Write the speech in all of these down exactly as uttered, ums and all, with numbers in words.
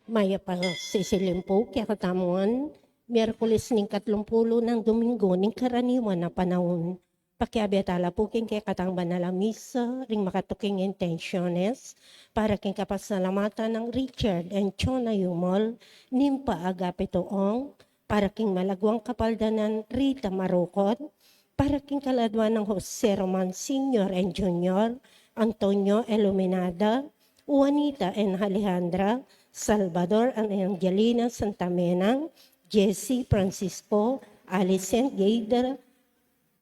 Mayap a sisilim pu kekatamu ngan, Miyerkules ning katlumpulu nang Domingo ning karaniwan a panaun. Pakiabe tala pu king kekatang banal a misa, ring makatuking intensiones, para king kapasalamatan nang Richard and Chona Yumol, Nympha Agapito Ong, para king malaguang kapaldanan Rita Marukot, para king kaladwa nang Jose Roman Senior and Junior, Antonio Iluminada, Juanita and Alejandra, Salvador and Angelina Santamenang, Jesse Francisco, Alicent Gader,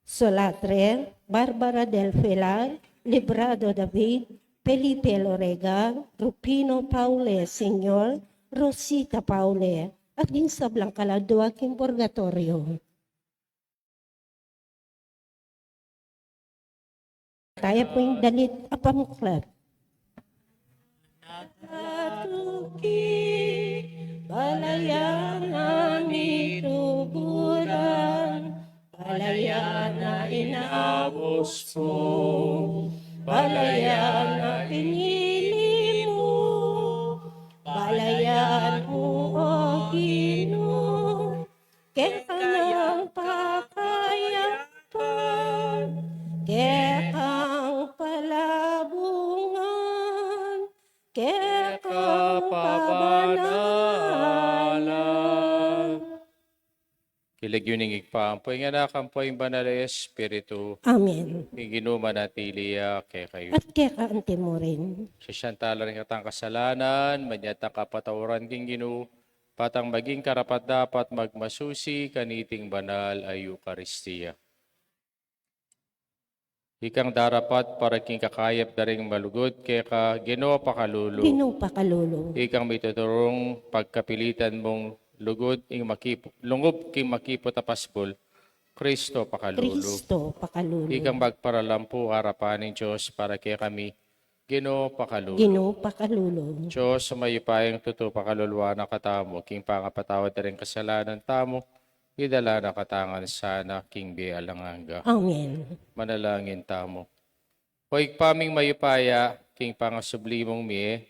Solatre, Barbara del Pilar, Librado David, Felipe Lorega, Rufino Paule Senior, Rosita Paule, at ding sablang kaladwa king purgatorio. Tayo pu'y dalit a pamuklat. Balayan a mituguran, balayan a inawos mu, balayan a pinili mu, balayan mu, O Ginu, keka nang pakayapan, keka nang palabungan, keka nang pabanalan. King lagyu ning Ibpa, ampo ing Anak, ampo ing Banal a Espiritu. Amen. Ing Ginu manatili ya kekayu. At keka anti mu rin. Sisian tala ring katang kasalanan, manyad tang kapatawaran king Ginu, patang maging karapat-dapat magmasusi kaniting banal a Eukaristia. Ikang darapat para king kakayap da ring malugud keka, Ginu, pakalulu. Ginu, pakalulu. Ikang mituturung pagkapilitan mung lugud ing makipu-, lungub king makiput a pasbul, Kristo, pakalulu. Kristo, pakalulu. Ikang magparalampu arapan ning Dios para kekami, Ginu, pakalulu. Ginu, pakalulu. Dios a mayupayang tutu, pakaluluan na katamu king pangapatawad da ring kasalanan tamu, idala na katamu ngan sana king bie alang angga. Amen. Manalangin tamu. O Ibpa ming mayupaya, king pangasubli mung mie,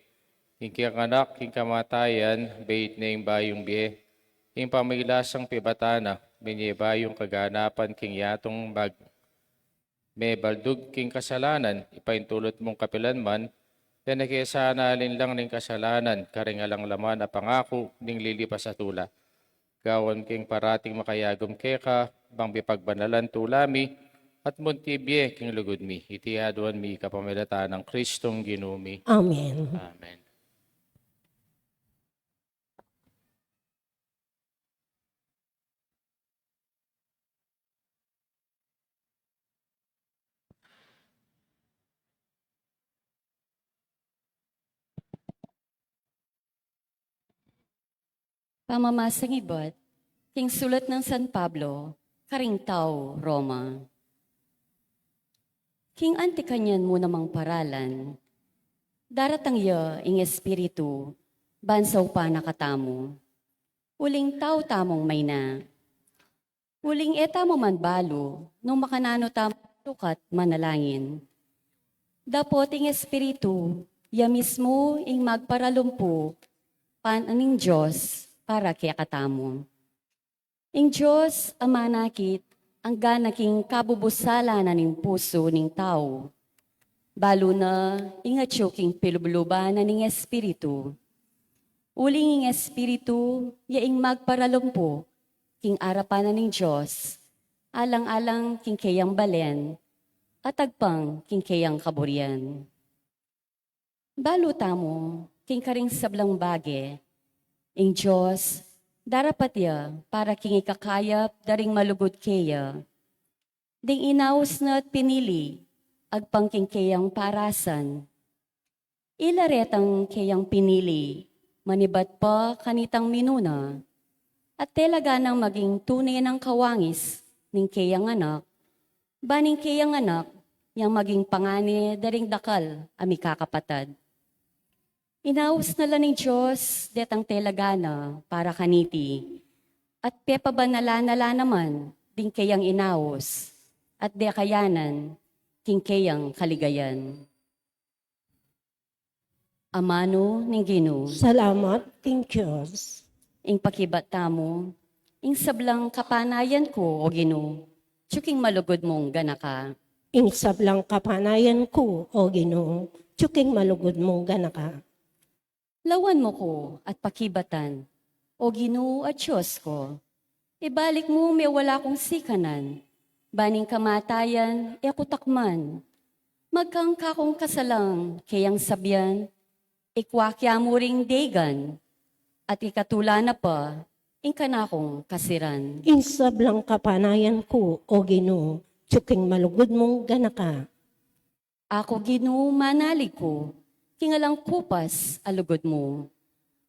king keyang Anak king kamatayan, beit ne ing bayung bie, ing pamaglasang pibatan na, binye bayung kaganapan king yatung mag-, mebaldug king kasalanan, ipaintulut mung kapilan man, ya na ke sana alinlang ning kasalanan, karing alang laman a pangaku ning lilipas a tula. Gawan keng parating makayagum keka, bang bipagbanalan tula mi, at munti bie king lugud mi, iti aduan mi kapamilatan nang Kristong Ginu mi. Amen. Amen. Pamamasang ibat king sulat nang San Pablo karing tau Roma. King anti kanyan mu namang paralan, daratang ya ing Espiritu ban saupan na katamu, uling tau tamung maina. Uling e tamu man balu nung makananu tamu sukat manalangin. Dapot ing Espiritu ya mismu ing magparalumpu pan ning Dios para kekatamu. Ing Dios a manakit anggana king kabubusalan na ning pusu ning tau, balu na ing atyu king pilubluban na ning Espiritu. Uling ing Espiritu ya ing magparalumpu king arapan na ning Dios, alang-alang king keyang balen, at agpang king keyang kaburian. Balu tamu king karing sablang bage, ing Dios darapat ya para king ikakayap da ring malugud keya. Ding inaus na at pinili, agpang king keyang parasan. Ila retang keyang pinili, manibat pa kanitang minuna, at tela ganang maging tune nang kawangis ning keyang anak, ban ing keyang anak yang maging pangane da ring dakal a mikakapatad. Inaus na la ning Dios detang tela gana para kaniti, at pepabanalan na la naman ding keyang inaus, at dekayanan king keyang kaligayan. Amanu ning Ginu. Salamat king Dios. Ing pakibat tamu. Ing sablang kapanayan ku, O Ginu, atyu king malugud mung ganaka. Ing sablang kapanayan ku, O Ginu, atyu king malugud mung ganaka. Lawan mu ku at pakibatan, O Ginu at Dios ku. Ibalik mu mewala kung sikanan, ban ing kamatayan e ku takman. Magkang kakung kasalang keyang sabian, ikwa kya mu ring degan, at ikatula na pa ing kanakung kasiran. Ing sablang kapanayan ku, O Ginu, atyu king malugud mung ganaka. Aku, Ginu, manalig ku king alang kupas a lugud mu.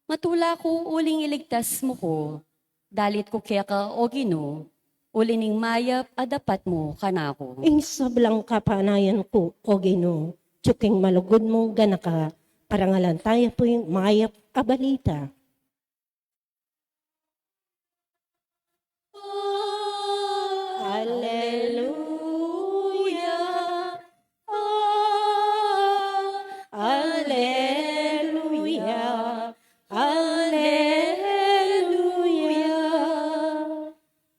Matula ku uling iligtas mu ku, dalit ku keka, O Ginu, uli ning mayap a dapat mu kanaku. Ing sablang kapanayan ku, O Ginu, atyu king malugud mung ganaka, parangalan taya pu ing mayap a balita. Aleluya. Ah, aleluya. Aleluya.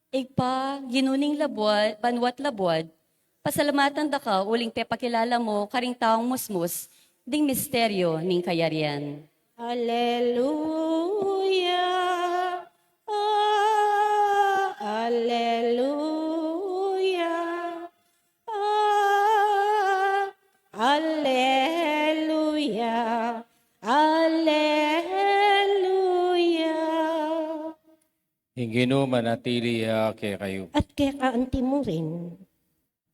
Ibpa, Ginu ning labuad, banua't labuad, pasalamatan da ka uling pepakilala mu karing taung musmus ding misteryo ning kayarian. Aleluya. Ah, aleluya. Ah, aleluya. Aleluya. Ing Ginu manatili ya kekayu. At keka anti mu rin.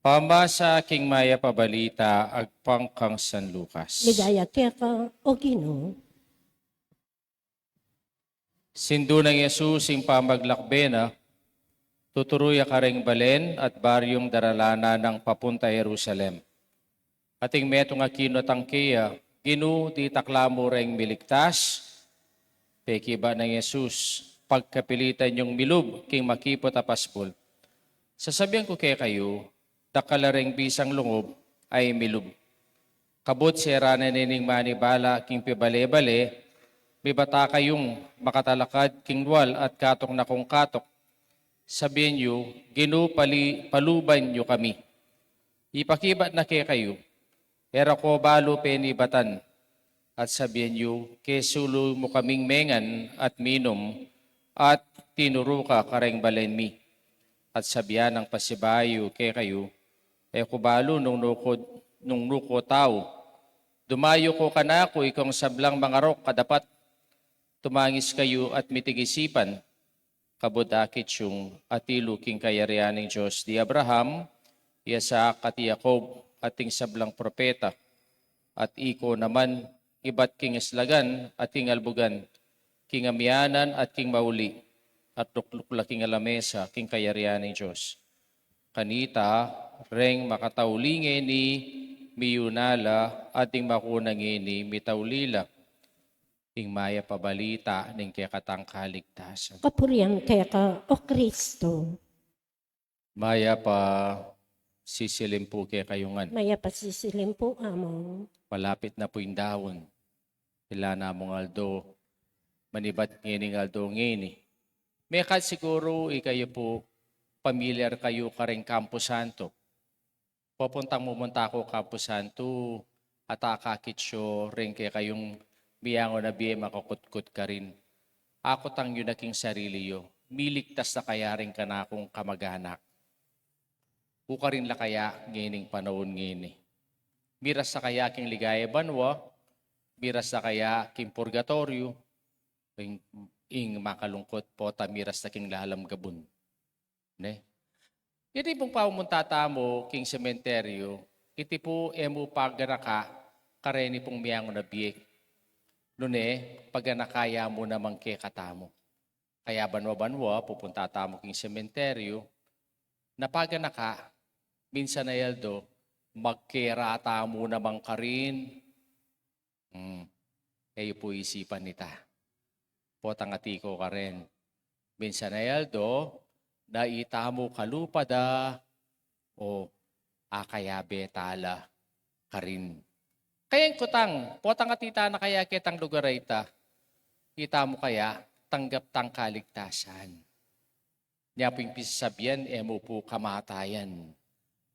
Pamasa king mayap a balita agpang kang San Lucas. Ligaya keka, O Ginu. Sindu nang Jesus ing pamaglakbe na, tuturu ya karing balen at baryung daralanan nang papunta Jerusalem. At ing metung a kinutang keya, Ginu, ditak la mu reng miligtas? Pekibat nang Jesus, pagkapilitan yung milub king makiput a pasbul. Sasabian ku kekayu, dakal la reng bisang lungub a imilub. Kabud sera na ne ning manibala king pibale-bale, mibata kayung makatalakad king lual at katuk na kung katuk. Sabian yu, Ginu, pali-, paluban yu kami. Ipakibat na kekayu, e ra ko balu penibatan. At sabian yu, kesulu mu kaming mengan at minum, at tinuru ka kareng balen mi. At sabian nang pasibayu kekayu, e ku balu nung nu ko, nung nu ko tau. Dumayu ko kanaku ikong sablang mangarok a dapat. Tumangis kayu at miting isipan. Kabud akit yung atilu king kayarian ning Dios di Abraham, Isaac at Jacob, at ing sablang propeta, at iko naman, ibat king islagan at king albugan, king amianan at king mauli, at lukluk la king alamesa king kayarian ning Dios. Kanita, reng makatauli ngeni, miyuna la, at ding makuna ngeni, mitauli la. Ing mayap a balita ning kekatang kaligtasan. Kapurian keka, O Kristo. Mayap a sisilim pu kekayu ngan. Mayap a sisilim pu, Among. Malapit na pu ing daun. Ila na mung aldo, manibat ngening aldo ngeni. Mekad siguru ikayu pu pamilyar kayu kareng Campo Santo. Pupuntang mumunta ku Campo Santo, at akakit yu reng kekayung miyangun a bie makakutkut karin. Akutang yu na king sarili yu, miligtas la kaya reng kanakung kamaganak? Ukarin la kaya ngening panaun ngeni? Miras la kaya king ligaya banua? Miras la kaya king purgatoryo? Ing, ing makalungkut, pota miras la king lalam gabun. Ne? Iti pung pamunta tamu king sementeryo, iti pu e mu paganaka kareni pung miyangun a bie. Nune, paganaka ya mu naman kekatamu. Kaya banua-banua, pupunta tamu king sementeryo, na paganaka, minsan a aldo, magkera tamu naman karin. Hmm. E yu pu isipan ita. Potang ati ko karen. Minsan a aldo, na itamu kalupa da, o akayabe tala karin. Kaya ing kutang, potang atin tana kaya ketang lugar a ita, ita mu kaya tanggap tang kaligtasan? Nya pu ing pisasabian, e mu pu kamatayan.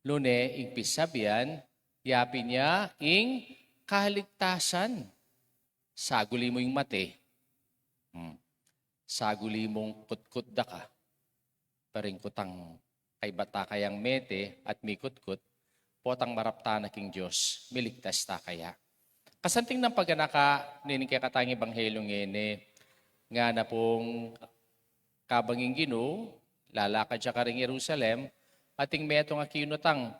Nune ing pisasabian, yapin ya ing kaligtasan. Saguli mu ing mate. Hmm. Saguli mung kutkut da ka. Pero ing kutang kaybat ta kayang mete at mikutkut, potang marap tana king Dios, miligtas ta kaya? Kasanting nang paganaka, nining kekatang ebanghelyo ngeni, ngana pung kabang ing Ginu, lalakad ya karing Jerusalem, ating metung a kinutang,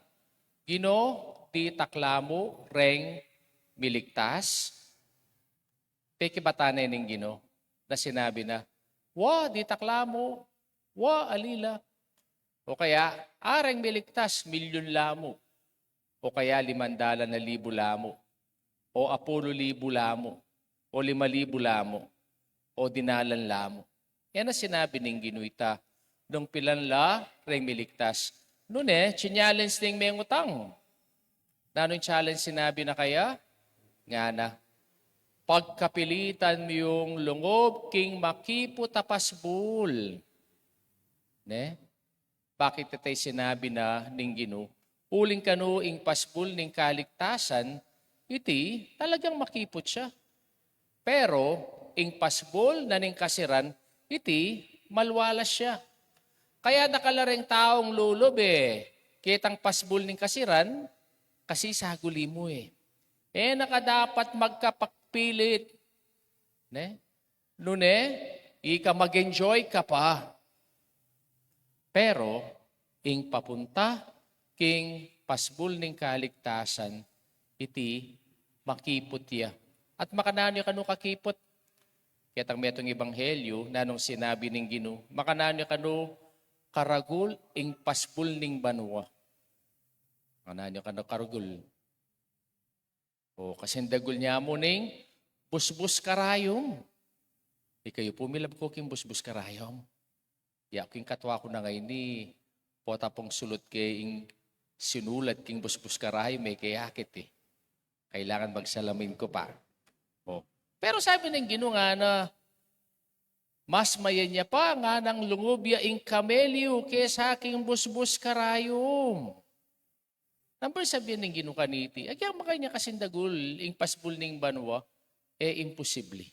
"Ginu, ditak la mu reng miligtas?" Pekibatan ne ning Ginu, na sinabi na, "Wa, ditak la mu, wa, ali la." O kaya, "Areng miligtas, milyun la mu." O kaya, "Limandalan a libu la mu." O, "Apulu libu la mu." O, "Lima libu la mu." O, "Dinalan la mu." E na sinabi ning Ginu ita, "Nung pilan la reng miligtas?" Nune, chinallenge ne ing mengutang. Nanung challenge sinabi na kaya? Ngana, "Pagkapilitan mu yung lungub king makiput a pasbul." Ne? Bakit ita sinabi na ning Ginu? Uling kanu ing pasbul ning kaligtasan, iti talagang makiput ya. Pero ing pasbul na ning kasiran, iti malwalas ya. Kaya dakal la reng taung lulub e ketang pasbul ning kasiran, kasi saguli mu e. E na ka dapat magkapagpilit. Ne? Nune, ika mag-enjoy ka pa. Pero ing papunta king pasbul ning kaligtasan, iti makiput ya. At makananu ya kanu kakiput? Ketang metung ebanghelyo, nanung sinabi ning Ginu, makananu ya kanu karagul ing pasbul ning banua? Makananu ya kanu karagul? O, kasindagul nya mu ning busbus karayum. Ikayu pu, milab ko king busbus karayum? Ya king katwa ku na ngeni, pota pung sulut ke ing sinulat king busbus karayum, e ke akit e. Kailangan magsalamin ku pa. O. Pero sabi ning Ginu ngana, "Mas mayap ya pa," nganang, "lungub ya ing kamelyu kesa king busbus karayum." Nanu pu ing sabian ning Ginu kaniti? Agyang makanyan kasindagul ing pasbul ning banua, e imposible.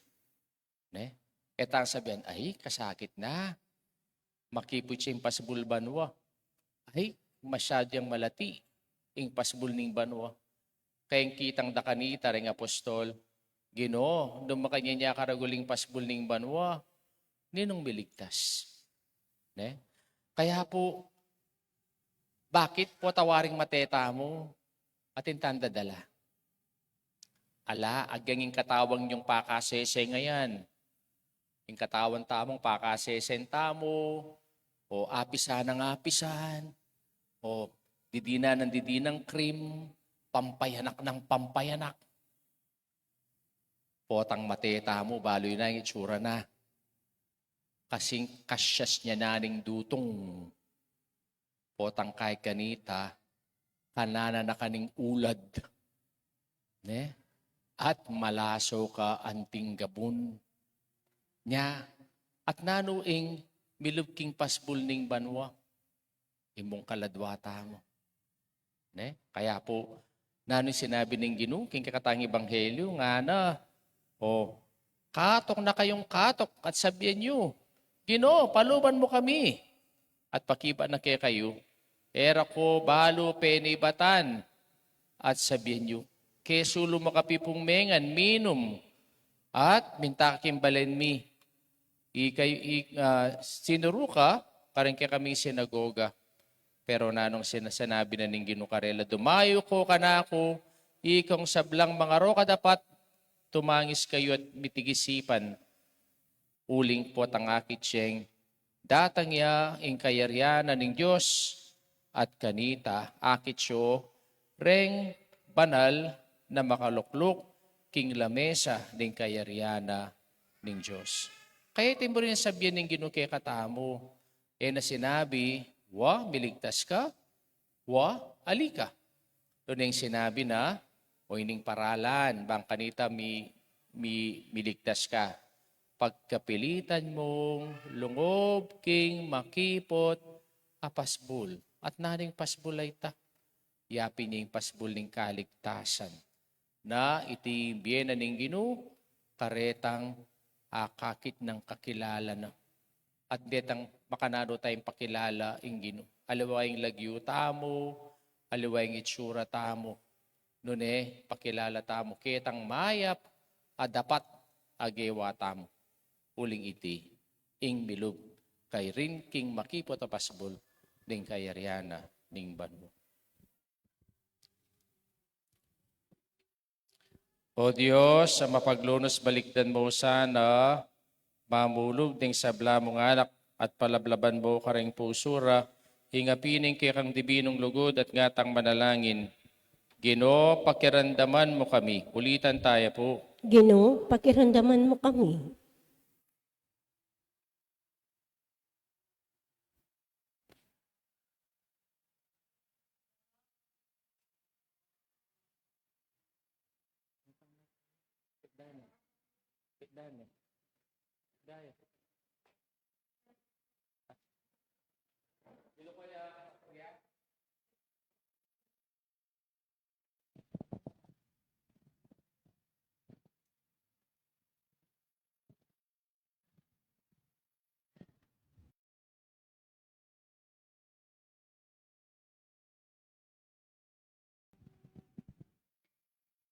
Ne? E tang sabian, "Ay, kasakit na. Makiput ya ing pasbul banua. Ay, masyadu yang malati ing pasbul ning banua." Keng kitang da kanita ring apostol, "Ginu, nung makanyan ya karagul ing pasbul ning banua, ninung miligtas?" Ne? Kaya pu, bakit pu tawaring mate tamu? Atin tang dadala. Ala, agyang ing katawan yung pakasese ngayan. Ing katawan tamung pakasesen tamu, o apisan nang apisan, o didinan nang didinang cream, pampayanak nang pampayanak. Potang mate tamu, balu na ing itsura na. Kasing kasyas nya na ning dutung. Potang kay kanita, kananan na ka ning ulad. Ne? At malaso ka anting gabun. Nya, at nanu ing milub king pasbul ning banua? Imung kaladwa tamu. Ne? Kaya pu, nanu ing sinabi ning Ginu king kekatang ebanghelyo? Ngana, o, "Katok na kayung katok at sabian yu, 'Ginu, paluban mu kami.' At pakibat na kekayu, 'E ra ko balu penibatan.' At sabian yu, 'Kesulu mu kapi pung mengan, minum, at minta ka king balen mi.' Ika, i-, ah, sinuru ka karing kekaming sinagoga." Pero nanung sina-, sinabi na ning Ginu karela, "Dumayu ko kanaku, ikong sablang mangarok a dapat, tumangis kayu at mitigisipan. Uling potang akit yeng datang ya ing kayarian na ning Dios, at kanita akit yu reng banal na makalukluk king lamesa ning kayarian na ning Dios." Kaya iti mu rin sabian ning Ginu kekatamu, e na sinabi, "Wa, miligtas ka," wa, "Ali ka." Nune ing sinabi na, O ining paralan, bang kanita mi, mi, miligtas ka. Pagkapilitan mung lungub king makipot a pasbul. At naning pasbul a ita, yapin ya ing pasbul ning kaligtasan. Na iti bie na ning Ginu, karetang akakit nang kakilala na. At detang makananu tayung pakilala ing Ginu. Aliwa ing lagyu tamu, aliwa ing itsura tamu. Nune, pakilala tamu ketang mayap a dapat a gewa tamu. Uling iti, ing milub kairin king makipot a pasbul ning kayarian na ning banua. O Dios, a mapaglunus, balikdan mu sana mamulug ding sabla mung anak at palablaban mu karing pusu ra ing api ning kekang dibinung lugud at ngatang manalangin. Ginu, pakiramdaman mu kami. Ulitan taya pu. Ginu, pakiramdaman mu kami.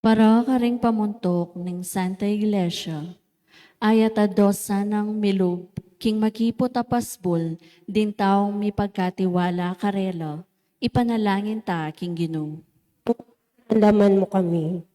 Para karing pamuntuk ning Santa Iglesia, ayatad do sanang milub king makiput a pasbul ding taung mipagkatiwala karela, ipanalangin ta king Ginu. Pakiramdaman mu kami.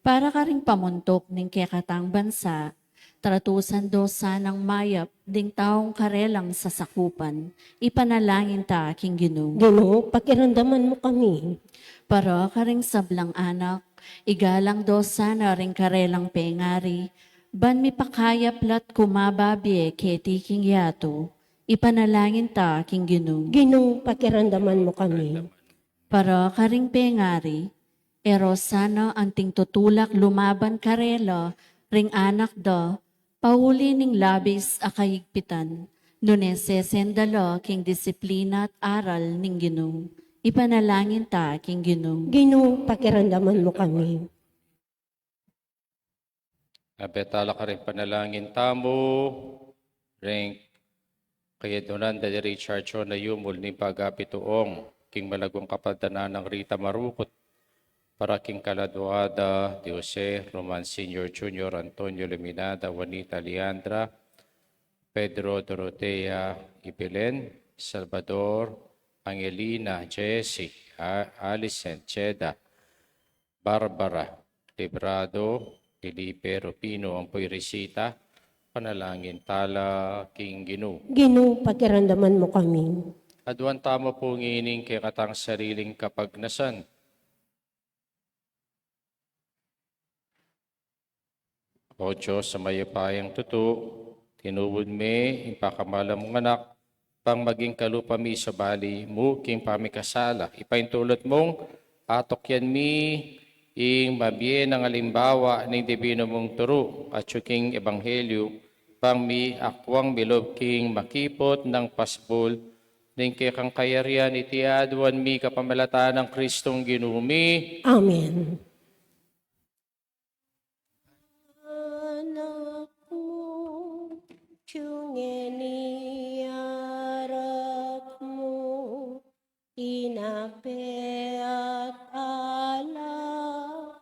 Para karing pamuntuk ning kekatang bansa, tratusan do sanang mayap ding taung karelang sasakupan, ipanalangin ta king Ginu. Ginu, pakiramdaman mu kami. Para karing sablang anak, igalang do sana ring karelang pengari, ban mipakayap la't kumaba bie keti king yatu, ipanalangin ta king Ginu. Ginu, pakiramdaman mu kami. Para karing pengari, e ro sana anting tutulak lumaban karela ring anak da, pauli ning labis a kaigpitan, nune sesenda la king disiplina at aral ning Ginu. Ipanalangin ta king Ginu. Ginu, pakiramdaman mu kami. Abet tala karing panalangin tamu, ring kayadunan da ni Richard Chona Yumul ning pagapituong, king malagung kapaldanan nang Rita Marukut, para king kaladua da Diose, Roman Senior Junior, Antonio Luminada, Juanita Leandra, Pedro Dorotea Ibelen, Salvador, Angelina, Jessie, A-, Alicent, Cheda, Barbara, Librado, Felipe, Rufino, ampu'y Risita, panalangin tala king Ginu. Ginu, pakiramdaman mu kami. Aduan tamu pu ngening kekatang sariling kapagnasan. O Dios a mayupayang tutu, tinubud me ing pakamalan mung Anak, bang maging kalupa mi sabali mu king pamikasala. Ipaintulot mung atukyan mi ing mabie nang alimbawa ning dibinu mung turu, atyu king ebanghelyu, bang mi akwang milub king makiput nang pasbul ning kekang kayarian. Iti aduan mi kapamilatan nang Kristong Ginu mi. Amen. Anak mu, tune ni anak mu, tinape at alak,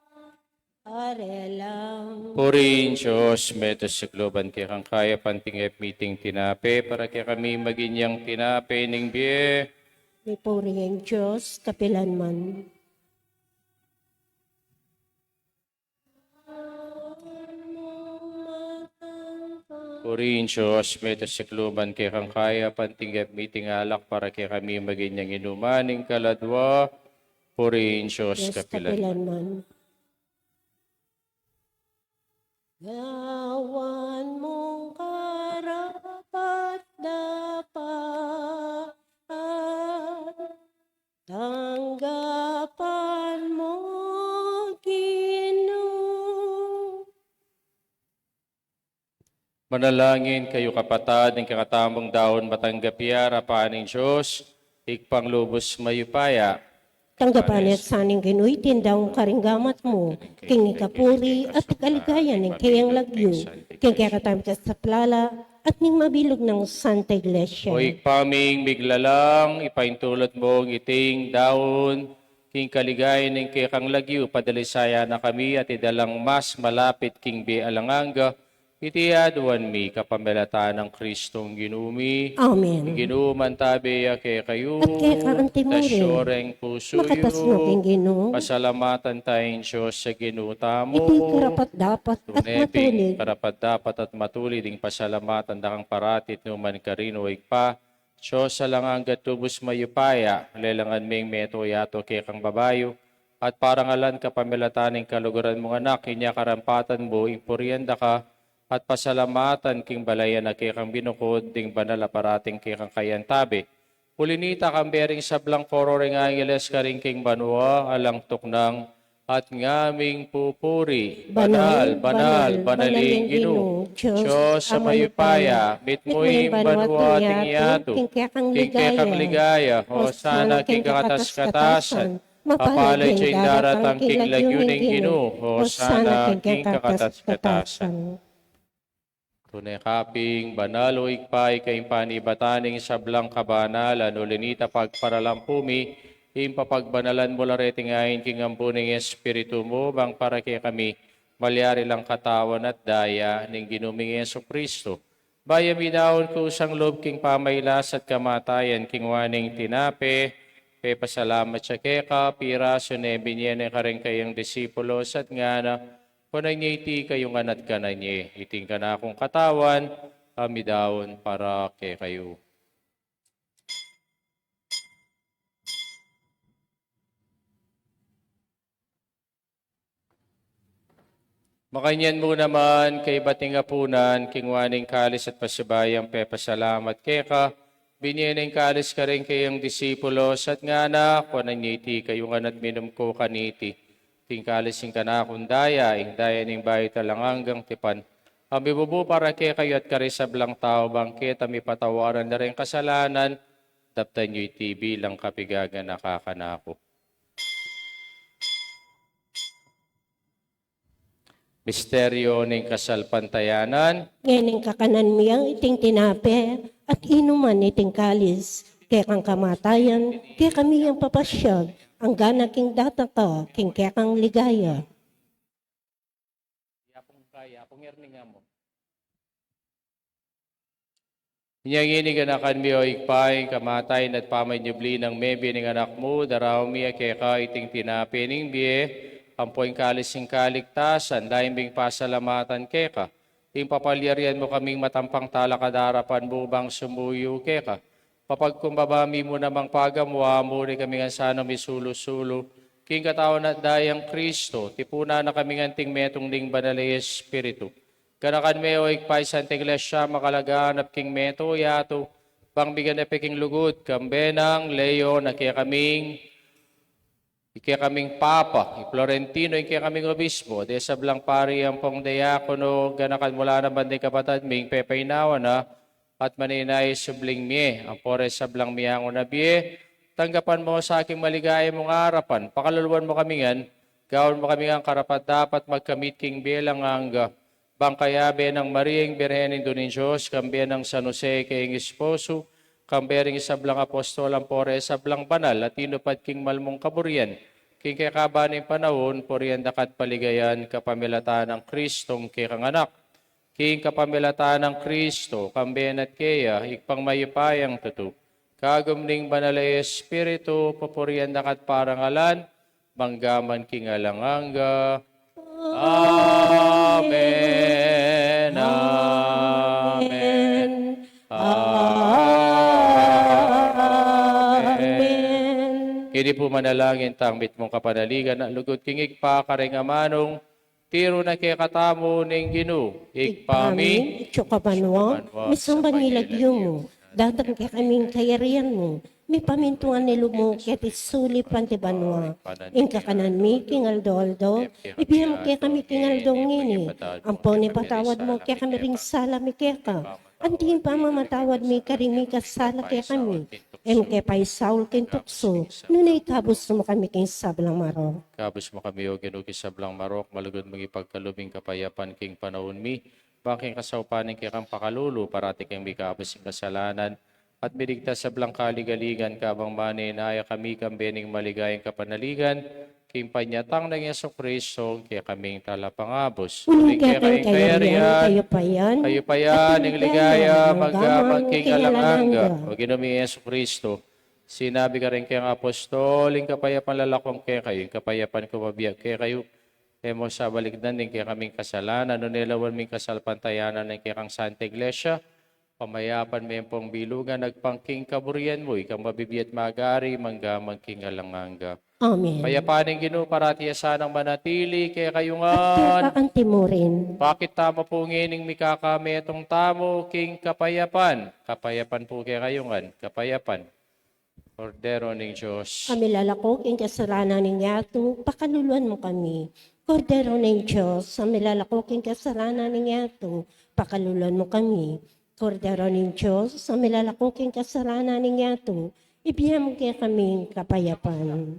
arelang. Purihin Dios, meto sikluban kekang kaya panting ep miting tinape, para kekami maging yang tinape ning bie. Mipurihin Dios, kapilan man. Purihin Dios, meto sikluban kekang kaya panting ep miting alak, para kekami maging yang inuman ning kaladua. Purihin Dios, kapilan man. Gawan mung karapat-dapat, tanggapan mu, Manalangin kayu, kapatad, ing kekatamung daun matanggap ya arapan ning Dios, Ibpang lubus mayupaya. Tanggapan na sa ning Ginu iting daun karing gamat mu, king ikapuri at ikaligaya ning kayang lagyu, king kekatamung kasaplalan at ning mabilug nang Santa Iglesia. O Ibpa ming miglalang, ipaintulot mu iting daun king kaligaya ning kekang lagyu, padalisayan na kami at idalang mas malapit king bie alang angga, iti aduan mi kapamilatan nang Kristong Ginu mi. Amen. Ing Ginu mantabe ya kekayu. At keka anti mu rin. Tasyureng pusu yu. Makatas mu king Ginu. Pasalamatan taya ing Dios a Ginu tamu. Iti karapat-dapat at matulid. Tune pin karapat-dapat at matulid ing pasalamatan da kang parati at nukarin man, O Ibpa, Dios alang angga at lubus mayupaya. Lelangan ming meto yatu kekang babayu at parangalan kapamilatan ning kaluguran mung Anak, inya karampatan mu ing purian da ka at pasalamatan king balayan a kekang binukud ding banal a parating kekang kayantabe. Uli na nita, kambe ring sablang koro ring angeles karin king banua alang tuknang, at ngaming pupuri: Banal, banal, banal ing Ginu, Dios a mayupaya, mitmu ing banua at ing yatu king kekang ligaya. Hosana king kakatas-katasan. Mapalad ya ing daratang king lagyu ning Ginu. Hosana king kakatas-katasan. Tune ka pin banal, O Ibpa, ika ing panibatan ning sablang kabanalan, uli na nita pagparalampu mi ing papagbanalan mu la reting ain king ampon ning Espiritu mu, bang para kekami malyari lang katawan at daya ning Ginu ming Jesucristo. Bayu mi daun kusang lub king pamailas at kamatayan, kinua ne ing tinape, pepasalamat ya keka, pirasu ne, binye ne karing kayang disipulos at ngana: Kunan ye iti kayu ngan at kanan ye, iti ing kanakung katawan a midaun para kekayu. Makanyan mu naman, kaybat ning apunan, kinua ne ing kalis at pasibayu yang pepasalamat keka, binye ne ing kalis karing kayang disipulos at ngana: Kunan ye iti kayu ngan at minum kayu kaniti, iti ing kalis ning kanakung daya, ing daya ning bayu at alang anggang tipan, a mibubu para kekayu at karing sablang tau, bang keta mipatawaran la ring kasalanan. Daptan yu iti bilang kapigaganaka kanaku. Misteryu ning kasalpantayanan. Ngening kakanan mi yang iting tinape at inuman iting kalis, kekang kamatayan kekami yang papasyag, anggana king datang ka king kekang ligaya. Yapung ka, yapung erning amo. Inya ngeni, ganakan mi, O Ibpa, ing kamatayan at pamanyubli nang mebie ning Anak mu, daraun mi keka iting tinape ning bie ampo ing kalis ning kaligtasan, lalam ming pasalamatan keka, ing papalyarian mu kaming matampang talakad king arapan mu bang sumuyu keka. Papagkumbaba mi mu namang pagamuan mu, ikami ngan sana misulu-sulu king katawan at daya nang Kristo, tipunan na kami ngan anting metung ning Banal a Espiritu. Ganakan me, O Ibpa, ing Santa Iglesia makalaganap king meto yatu, bang miganap ya king lugud, kambe nang Leon a kekaming, ing kekaming Papa, i Florentino ing kekaming Obispo, ding sablang pari ampong diakono, ganakan mu la naman ding kapatad ming pepainawa na at manenaya ing subling mie, ampo ring sablang miangu na bie. Tanggapan mu sa king maligaya mung arapan, pakaluluan mu kami ngan, gawan mu kami ngan karapat-dapat magkamit king bie alang angga, bang kayabe nang Maria ing Birhen, Indu ning Dios, kambe nang San Jose kayang esposo, kambe ring sablang apostol ampo ring sablang banal a tinupad king mal mung kaburian, king kekaban ning panaun, purian da ka at paligayan kapamilatan nang Kristong kekang Anak. King kapamilatan nang Kristo, kambe na at keya, Ibpang mayupayang tutu, kagum ning Banal a Espiritu, pupurian da ka at parangalan mangga man king alang angga. Amen. Amen. Amen. Keni pu manalangin tang mitmung kapanaligan a lugud king Ibpa karing amanung tiru na kekatamu ning Ginu. Ibpa mi, atsu ka banua, misamban ya ing lagyu mu, datang kekami ing kayarian mu, mipamintuan ne lub mu keti sulip anti banua. Ing kakanan mi king aldo-aldo, ibie mu kekami king aldo ngeni. Ampon ipatawad mu kekami ring sala mi keka, anti ing pamamatawad mi karing mikasala kekami. E mu ke paisaul king tuksu, nune ikabus mu kami king sablang marok. Ikabus mu kami, O Ginu, king sablang marok, malugud mung ipagkalub ing kapayapan king panaun mi, bang king kasaupan ning kekang pakalulu, parati kaming mikabus king kasalanan, at miligtas sablang kaligaligan, kabang manenaya kami kambe ning maligayang kapanaligan, king panyatang nang Jesucristo, kekaming Talapangabus. Uling keka ing kayarian, kayupayan, kayupayan, ing ligaya, mangga man king alang angga. O Ginu ming Jesucristo, sinabi karing kekang apostol, ing kapayapan lalakwan ke kekayu, ing kapayapan ku mabie ku kekayu. E mu sa balikdan ding kekaming kasalanan, nune lawan mu ing kasalpantayanan ning kekang Santa Iglesia, pamayapan me ampong bilugan agpang king kaburian mu, ika ing mabibie at magari, mangga man king alang angga. Amen. Ing kapayapan ning Ginu parati ya sanang manatili kekayu ngan. At keka anti murin. Pakit tamu pu ngening mikakametung tamu king kapayapan. Kapayapan pu kekayu ngan, kapayapan. Kordero ning Dios, a milalako king kasalanan ning yatu, pakaluluan mu kami. Kordero ning Dios, a milalako king kasalanan ning yatu, pakaluluan mu kami. Kordero ning Dios, a milalako king kasalanan ning yatu, ibie mu kekami ing kapayapan.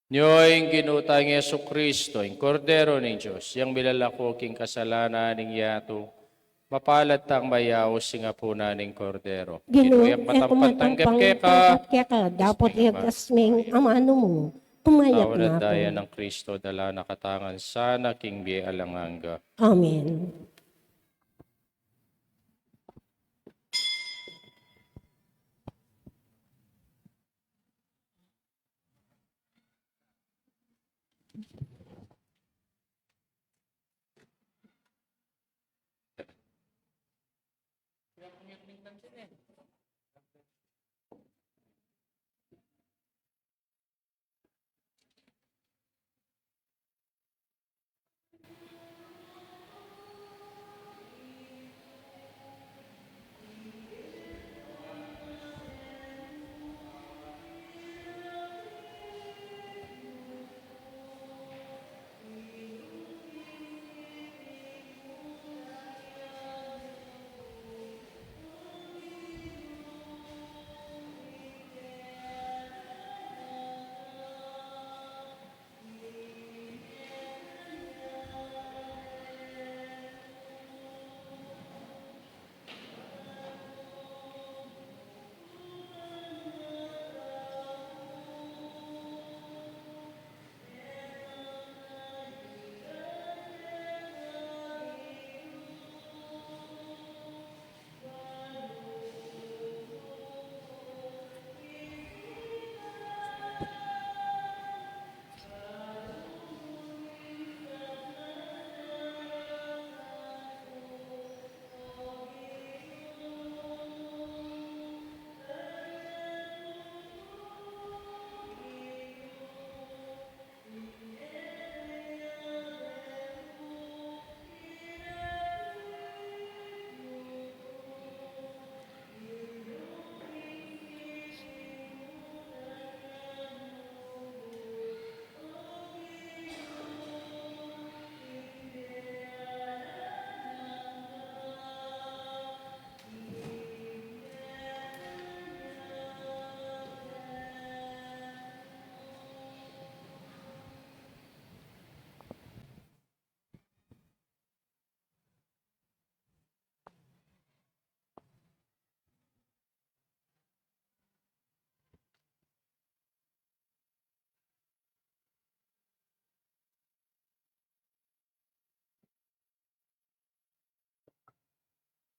Nyo ing Ginu tang Jesucristo, ing Kordero ning Dios, yang milalako king kasalanan ning yatu, mapalad tang mayaus king apunan ning Kordero. Ginu, e ku matampang tanggap keka, dapot iyagas me ing amanu mu, umayap na ku. Daya nang Kristo, dala na katamu ngan sana king bie alang angga. Amen.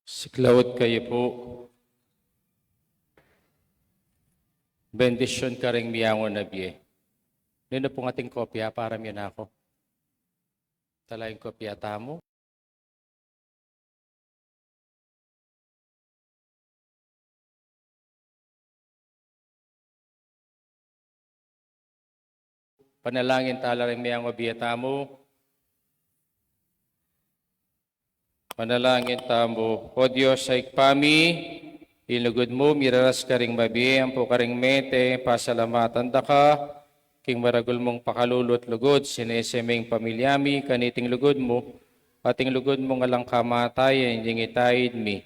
Siklaud kayu pu. Bendisyun karing miyangun a bie. Ninu pung ating kopya para miyanaku? Tala ing kopya tamu. Panalangin tala ring miyangun a bie tamu. Manalangin tamu. O Dios a Ibpa mi, ing lugud mu miraras karing mabie ampo karing mete, pasalamatan da ka king maragul mung pakalulu at lugud, sinese me ing pamilya mi kaniting lugud mu, at ing lugud mung alang kamatayan, inyang itaid mi.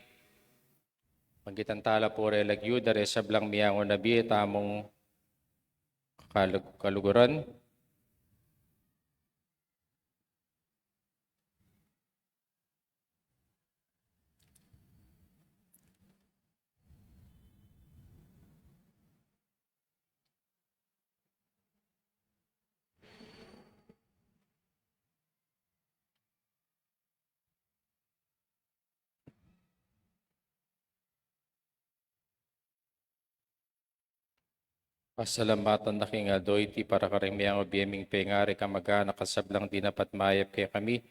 Panggitan tala pu reng lagyu da reng sablang meangu na bie tamung kalug-, kaluguran. Pasalamatan da ka king aldo iti para karing meangu bie ming pengari, kamag-anak, at sablang dinapat mayap kekami.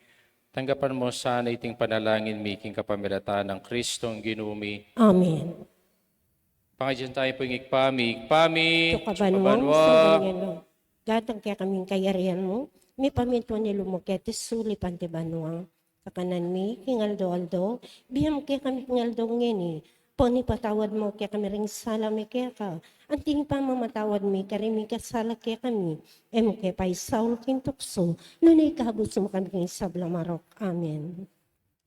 Tanggapan mu sana iting panalangin mi king kapamilatan nang Kristong Ginu mi. Amen. Pangadyan tamu pu ing Ibpa mi. Ibpa mi, atsu ka banua, atsu ka banua, misamban ya ing lagyu mu. Datang kekami ing kayarian mu, mipamintuan ing lub mu keti sulip anti banua. Kakanan mi king aldo-aldo, ibie mu kekami king aldo ngeni. Ampon ipatawad mu kekami ring sala mi keka, anti ing pamamatawad mi karing mikasala kekami. E mu ke paisaul king tuksu, nune ikabus mu kami king sablang marok. Amen.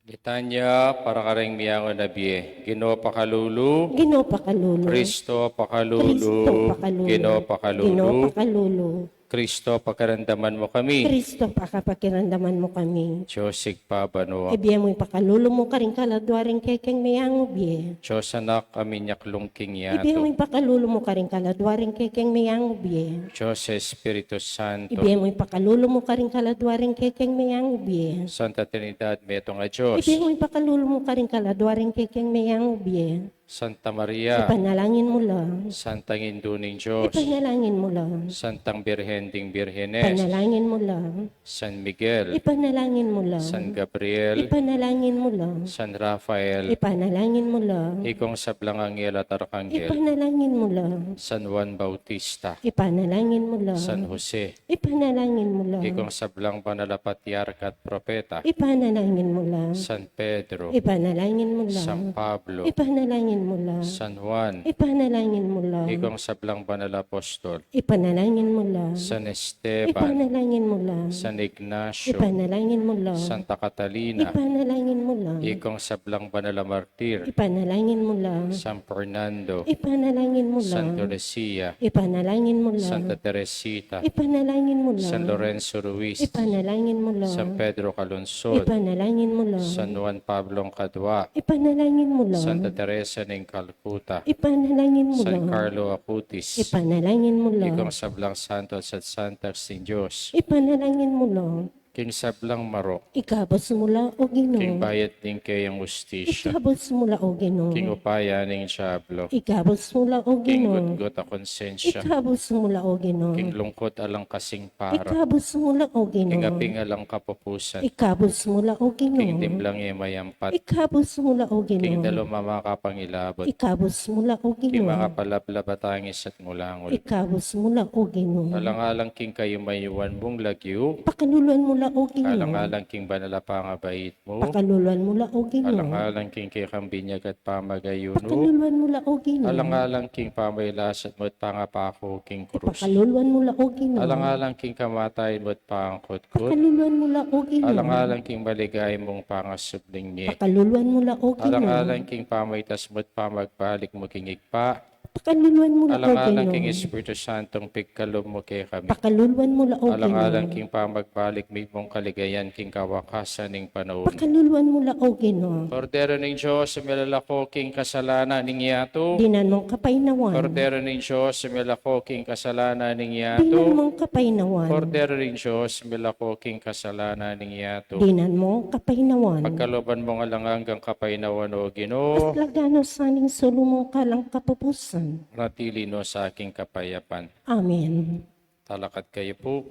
Litania para karing meangu na bie. Ginu, pakalulu. Ginu, pakalulu. Kristo, pakalulu. Kristo, pakalulu. Ginu, pakalulu. Ginu, pakalulu. Kristo, pakiramdaman mu kami. Kristo, pakapakiramdaman mu kami. Dios Ibpa banua. Ibie mu ing pakalulu mu karing kaladua ring kekeng meangu bie. Dios Anak a minyaklung king yatu. Ibie mu ing pakalulu mu karing kaladua ring kekeng meangu bie. Dios Espiritu Santo. Ibie mu ing pakalulu mu karing kaladua ring kekeng meangu bie. Santa Trinidad, metung a Dios. Ibie mu ing pakalulu mu karing kaladua ring kekeng meangu bie. Santa Maria. Ipanalangin mu la. Santang Indu ning Dios. Ipanalangin mu la. Santang Birhen ding Birhenes. Ipanalangin mu la. San Miguel. Ipanalangin mu la. San Gabriel. Ipanalangin mu la. San Rafael. Ipanalangin mu la. Ikong sablang anghel at arkanghel. Ipanalangin mu la. San Juan Bautista. Ipanalangin mu la. San Jose. Ipanalangin mu la. Ikong sablang banal a patriarka at propeta. Ipanalangin mu la. San Pedro. Ipanalangin mu la. San Pablo. Ipanalangin mu la. San Juan. Ipanalangin mu la. Ikong sablang banal a apostol. Ipanalangin mu la. San Esteban. Ipanalangin mu la. San Ignacio. Ipanalangin mu la. Santa Catalina. Ipanalangin mu la. Ikong sablang banal a martir. Ipanalangin mu la. San Fernando. Ipanalangin mu la. Santa Lucia. Ipanalangin mu la. Santa Teresita. Ipanalangin mu la. San Lorenzo Ruiz. Ipanalangin mu la. San Pedro Calungsod. Ipanalangin mu la. San Juan Pablo Kadua. Ipanalangin mu la. Santa Teresa ning Calcutta. Ipanalangin mu la. San Carlo Acutis. Ipanalangin mu la. Ikong sablang santo at santang Dios. Ipanalangin mu la. King sablang marok. Ikabus mu la, O Ginu. King bayat ning keyang hustisya. Ikabus mu la, O Ginu. King upaya ning diablo. Ikabus mu la, O Ginu. King gutgut a konsensya. Ikabus mu la, O Ginu. King lungkut alang kasing para. Ikabus mu la, O Ginu. King aping alang kapupusan. Ikabus mu la, O Ginu. King dimlang e mayampat. Ikabus mu la, O Ginu. King dalum a makapangilabut. Ikabus mu la, O Ginu. King makapalablab a tangis at ngulangot. Ikabus mu la, O Ginu. Alang-alang king kayumayuan mung lagyu. Pakaluluan mu la, O Ginu. Alang-alang king banal a pangabait mu. Pakaluluan mu la, O Ginu. Alang-alang king kekang binyag at pamagayunu. Pakaluluan mu la, O Ginu. Alang-alang king pamailasat mu at pangapaku king krus. Pakaluluan mu la, O Ginu. Alang-alang king kamatayan mu at pangkutkut. Pakaluluan mu la, O Ginu. Alang-alang king maligaya mung pangasubling mie. Pakaluluan mu la, O Ginu. Alang-alang king pamaitas mu at pamagbalik mu king Ibpa. Pakaluluan mu la, O Ginu. Alang-alang king Espiritu Santong pigkalub mu kekami. Pakaluluan mu la, O Ginu. Alang-alang king pamagbalik mung kaligayan king kawakasan ning panaun. Pakaluluan mu la, O Ginu. Kordero ning Dios, a milalako king kasalanan ning yatu. Dinan mung kapaynawan. Kordero ning Dios, a milalako king kasalanan ning yatu. Dinan mung kapaynawan. Kordero ning Dios, a milalako king kasalanan ning yatu. Dinan mung kapaynawan. Pagkaluban mung alang anggang kapaynawan, O Ginu. At lagan no sa ning sulu mung kalang kapupusan. Manatili no sa king kapayapan. Amen. Talakad kayu pu.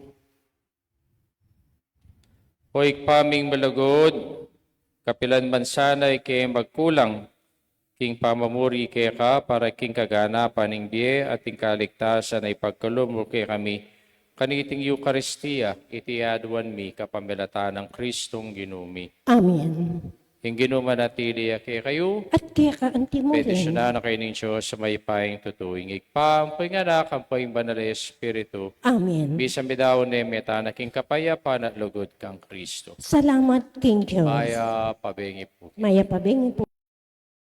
O Ibpa ming malugud, kapilan man sana ike magkulang king pamamuri keka para king kaganapan ning bie at ing kaligtasan a ipagkalub mu kekami kaniting Eukaristia, iti aduan mi kapamilatan nang Kristong Ginu mi. Amen. Ing Ginu manatili ya kekayu. At keka anti mo Bendisyunan rin. na kayu ning Diyos a mayupayang tutu, ing Ibpa, ampo ing Anak, ampo ing Banal a Espiritu. Amen. Misan midaun ne, meta na king kapayapan at lugud kang Kristo. Salamat king Diyos. Mayap a bengi pu. Mayap a bengi pu.